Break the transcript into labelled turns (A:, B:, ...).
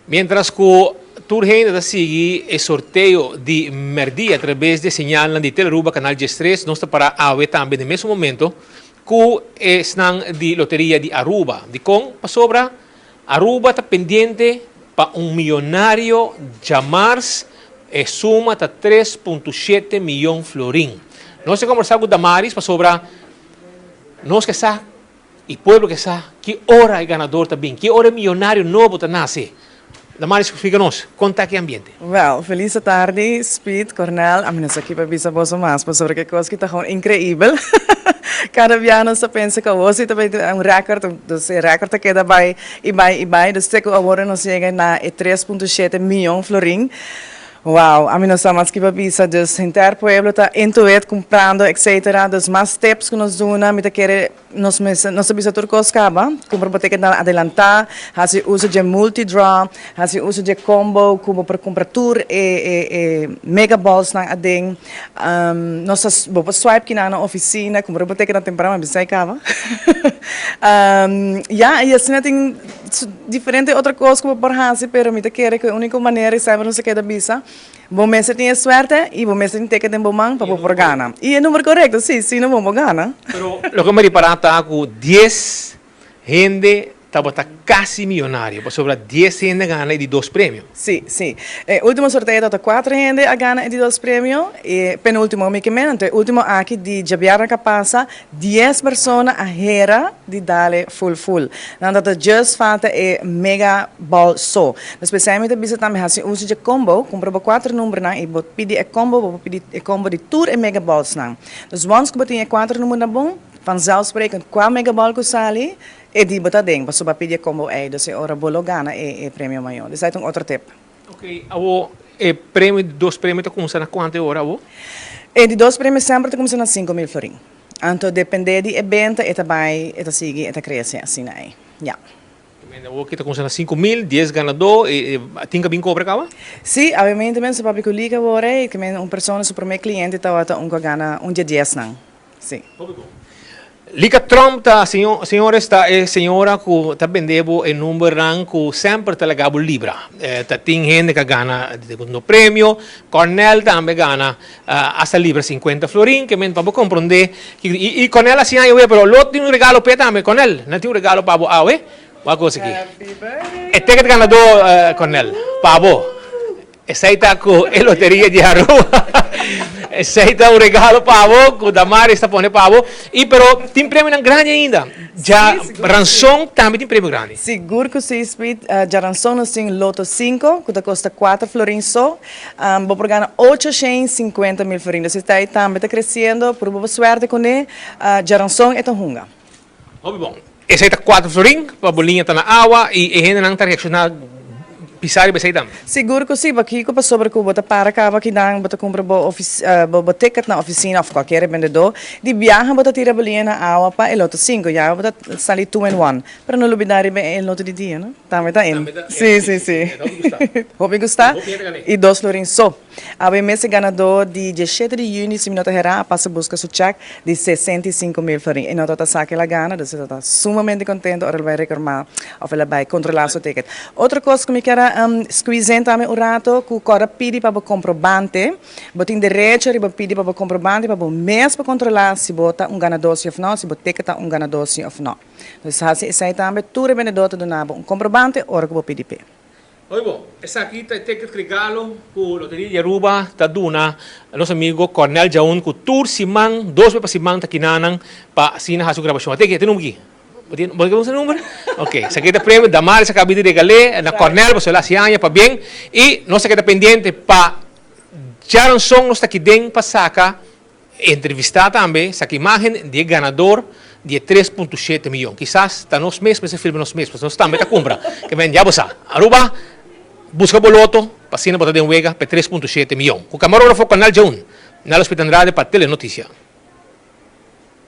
A: Mientras cu tur hende ta sigui e sorteo di merdia atrabes di e señalnan di Telearuba Canal 13, nos ta para awe tambe den mesun momento cu esnan di Loteria di Aruba. Dicon? Pasobra Aruba ta pendiente pa un miyonario djamars, e suma ta 3.7 miyon florin. Nos ta combersa cu Damaris pasobra nos ke sa E pueblo ke sa ki ora e ganador ta bin, ki ora e miyonario nobo ta nase. Damaris, splika nos, kon ta ki ambiente?
B: Wel, felis atardi, Speed, Cornel, ami no sa ki pa bisa boso mas, pasobra ke kos ki ta gewoon inkreibel. Kada bia nos ta pensa ku awor si ta bai un rekord, dus e rekord ta keda bai i bai i bai, dus te ku awor nos yega na e 3.7 miyon florin. Wow, ami no sa mas ki pa bisa, dus henter pueblo ta into it, kumprando etcetera, dus mas tips ku nos duna, mi ta kere Nos mester, nos ta bisa tur kos kaba, kumpra bo ticketnan adelantá, hasi uso dje multi-draw, hasi uso dje combo ku bo por kumpra tur e e e mega ballsnan aden. Nos ta, bo por swipe kinan na ofisina, kumpra bo ticketnan temprano, mi a bisa ei kaba. Ya, i asina tin diferente otro kos ku bo por hasi, pero mi ta kere ku e úniko manera i semper nos ta keda bisa, Bo mester tin e suerte y bo mester tin teken den bo man pa bo por gana. Y e number corecto, si, si no bo por gana.
A: Pero loke mi ripara ta cu dies hende tabata casi miyonario pasobra dies hende a gana e di dos premio.
B: Si, si. E ultimo sorteo tabata cuatro hende a gana e di dos premio. E penultimo mi ke men, anto e ultimo aki di djabièrnè ka pasa Dies persona a hera di dale full full. Nan ta ta just falta e mega ball so. Despues mi ta bisa tambe hasi uso dje combo, cumpra bo cuatro numbernan y bo pidi e combo, bo por pidi e combo di tur e mega ballsnan. Dus once cu bo tin e cuatro numbernan bon, vanzelfsprekend cua mega ball cu sali, e di bo ta den, pasobra bo a pidi e combo ey, dus e ora bo lo gana e premio mayor. Dus ey ta un otro tip.
A: Ok, awo e premio, di dos premio ta cuminsa na cuanto e ora awo?
B: E di dos premio semper ta cuminsa na 5000 florin. Anto depende di e benta e ta bay, e ta sigui, e ta crece asina ey. Ya.
A: Awo ki ta cuminsa na 5000, dies ganador, e tin ka bin cobra caba?
B: Si, obviamente men su papia cu liga awor ey, ke men un persona su prome cliente tawata un cu a gana un dje diesnan. Si.
A: Hopi bon. Lika Tromp ta señores ta e señora cu ta bende bo e numbernan cu semper ta laga bo libra. Ta tin hende ca gana segundo premio, Cornel tambe gana hasta libra 50 florin, ke men pa bo comprende y y Cornel a siña awe pero lo tin un regalo p'e tambe Cornel, nan tin un regalo pa bo awe, wak cos aki. E ticket ganador Cornel, pa bo. Esei ta ku e loteria di Aruba. Esei ta un regalo pa bo ku Damaris ta pone pa bo. I pero tin premionan grandi ainda. Dja Ranson tambe tin premio grandi.
B: Sigur ku si, Speed. Dja Ranson nos tin Loto sinku ku ta kosta kuater florin so. Bo por gana ocho shen sinkuenta mil florin. Dus esei tambe ta kresiendo. Puru bo por suerte kuné. Dja Ranson e ta hunga.
A: Hopi bon. Esei ta kuater florin, pa bo liña ta na awa i e hendenan ta reakshoná pisá riba esei tambe.
B: Sigur ku si, pakiko? Pasobra ku bo ta para kaba kinan, bo ta kumpra bo bo ticket na ofisina òf kualkier rebendedó di biaha bo ta tira bo liña na awa pa e loto sinku, ya bo ta sali two in one. Pero no lubidá riba e loto di dia, no? Tambe ta in. Si, si, si. Hopi gustá. I dos florin so. Awe mes e ganadó di diesshete di yüni, si mi no ta herá, a pasa buska su chèk di 65.000 florin. E no tabata sa ku el a gana, dus e tabata sumamente kontentu ora el bai rekormá òf el a bai kontrolá su ticket. Otro kos ku mi kier a squeeze in tambe un rato, ku kòrda pidi pa bo komprobante. Bo tin derecho riba pidi pa bo komprobante pa bo mes por kontrolá si bo ta un ganadó si òf nò, si bo ticket ta un ganadó si òf nò. Dus hasi esei tambe, tur e bendedó ta duna bo un komprobante ora ku bo pidi p'e.
A: Hoy bo, esaki ta e ticket regalo cu Loteria di Aruba ta duna nos amigo Cornel Jaun cu tur siman, dos bes pa siman ta kinanan pa asina haci un grabacion. Ate aki, ate number aki. Bo tin, bo tin number? Ok, esaki ta premio Damaris a caba di regal'e na Cornel pasobra el a haci aña, pabien. Y nos ta keda pendiente pa djaranson nos ta aki den pa saca Entrevistá tambe saka imágen di e ganador di e 3.7 miyon. Kisas ta nos mes mester filma nos mes, pasobra nos tambe ta kumpra. Ke men ya bo sa. Aruba, buska bo loto pa asina bo ta den wega pa e 3.7 miyon. Ku kamarógrafo Cornel Djaun, Nelo Spit Andrade pa Telenoticia.